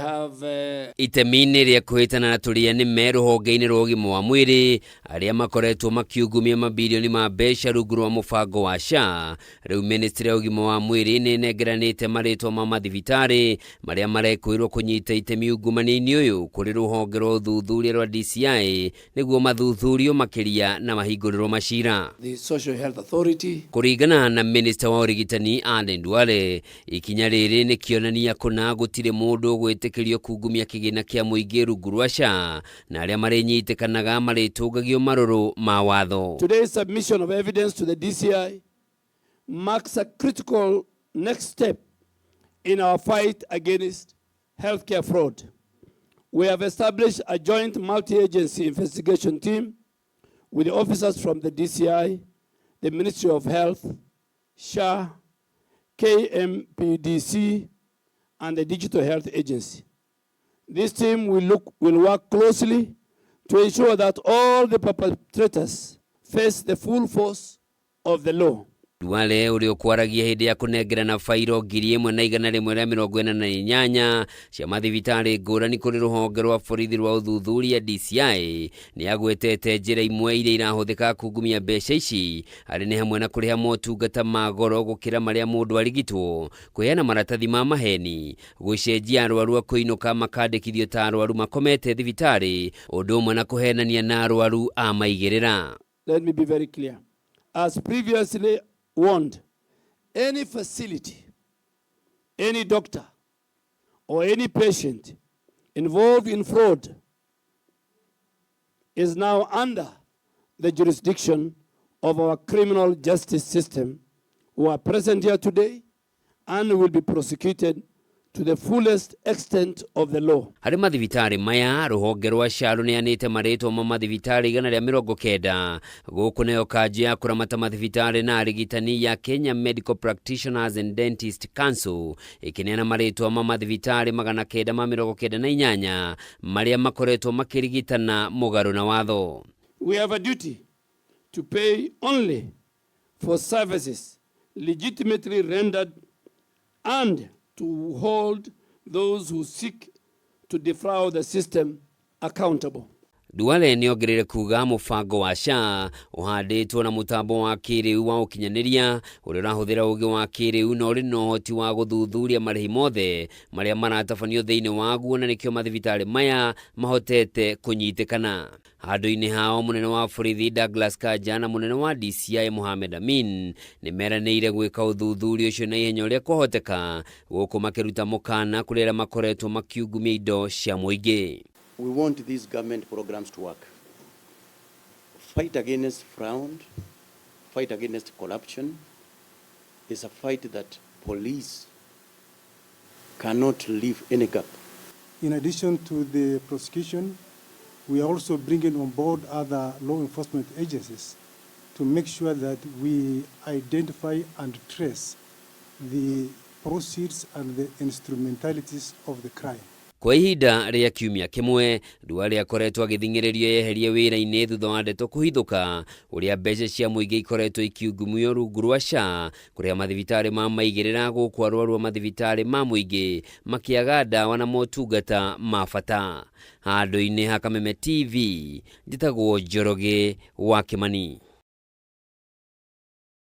Have Itemi-inĩ rĩa kũhĩtana na tũrĩa nĩme rũhonge-inĩ rwa ũgima wa mwĩrĩ arĩa makoretwo makiungumia mabirioni ma mbeca rungu rwa mũbango wa SHA, rĩu ministry ya ũgima wa mwĩrĩ nĩ ĩnengeranĩte marĩtwa ma mathibitarĩ marĩa marekũĩrwo kũnyita itemi ungumania-inĩ ũyũ kũrĩ rũhonge rwa ũthuthuria rwa DCI nĩguo mathuthurio makĩria na mahingũrĩrwo macira. The Social Health Authority. Kũringana na minista wa ũrigitani Aden Duale, ikinya rĩrĩ nĩ kĩonania kũna gũtirĩ mũndũ ũgwĩtĩkĩrio kungumia kĩgĩna kĩa mũingĩ rungu rwa SHA, na arĩa marĩnyitĩkanaga marĩtũngagio marũrũ ma watho. Today's submission of evidence to the DCI marks a critical next step in our fight against healthcare fraud. We have established a joint multi-agency investigation team with the officers from the DCI, the Ministry of Health, SHA, KMPDC, and the Digital Health Agency. This team will work closely to ensure that all the perpetrators face the full force of the law. Duale ũrĩa ũkwaragia hĩndĩ ya kũnengerana bairo 1148 cia mathibitarĩ ngũrani kũrĩ rũhonge rwa borithi rwa ũthuthuria DCI nĩ agwetete njĩra imwe iria irahũthĩka kungumia mbeca ici, arĩ nĩ hamwe na kũrĩha motungata ma goro gũkĩra marĩa mũndũ arigitwo, kũheana maratathi ma maheni, gũcenjia arwaru a kũinũka makandĩkithio ta arwaru makomete thibitarĩ, ũndũ ũmwe na kũhenania na arwaru a maigĩrĩra. Let me be very clear. As previously warned, any facility, any doctor, or any patient involved in fraud is now under the jurisdiction of our criminal justice system, who are present here today and will be prosecuted to the fullest extent of the law. Harĩ mathibitarĩ maya, rũhonge rwa SHA rũneanĩte marĩtwa ma mathibitarĩ 190. Gũkũ nayo kanjũ ya kũramata mathibitarĩ na arigitani ya Kenya Medical Practitioners and Dentist Council ĩkĩneana marĩtwa ma mathibitarĩ 998 marĩa makoretwo makĩrigitana mũgarũ na watho. We have a duty to pay only for services legitimately rendered and to hold those who seek to defraud the system accountable. Duale nĩongereire kuga mũbango wa SHA ũhandĩtwo na mũtambo wa kĩrĩu wa ũkinyanĩria ũrĩa ũrahũthĩra ũgĩ wa kĩrĩu na ũrĩ na ũhoti wa gũthuthuria marĩhi mothe marĩa maratabanio thĩinĩ waguo, na nĩkĩo mathibitarĩ maya mahotete kũnyitĩkana. Handũ-inĩ hao, mũnene wa borithi Douglas Kanja na mũnene wa DCI Mohamed Amin nĩ meranĩire gwĩka ũthuthuria ũcio na ihenya ũrĩa kwahoteka, gũkũ makĩruta mũkana kũrĩ arĩa makoretwo makiungumia indo cia mũingĩ. We want these government programs to work. Fight against fraud, fight against corruption is a fight that police cannot leave any gap. In addition to the prosecution, we are also bringing on board other law enforcement agencies to make sure that we identify and trace the proceeds and the instrumentalities of the crime. Kwa ihinda rĩa kiumia kĩmwe, Duale akoretwo agĩthing'ĩrĩrio yeherie wĩra-inĩ thutha wa ndeto kũhithũka ũrĩa mbeca cia mũingĩ ikoretwo ikiungumio rungu rwa SHA kũrĩa mathibitarĩ ma maigĩrĩra, gũkũ arwaru a mathibitarĩ ma mũingĩ makĩaga ndawa na motungata ma bata. Handũ-inĩ ha Kameme TV, njĩtagwo Njoroge wa Kĩmani.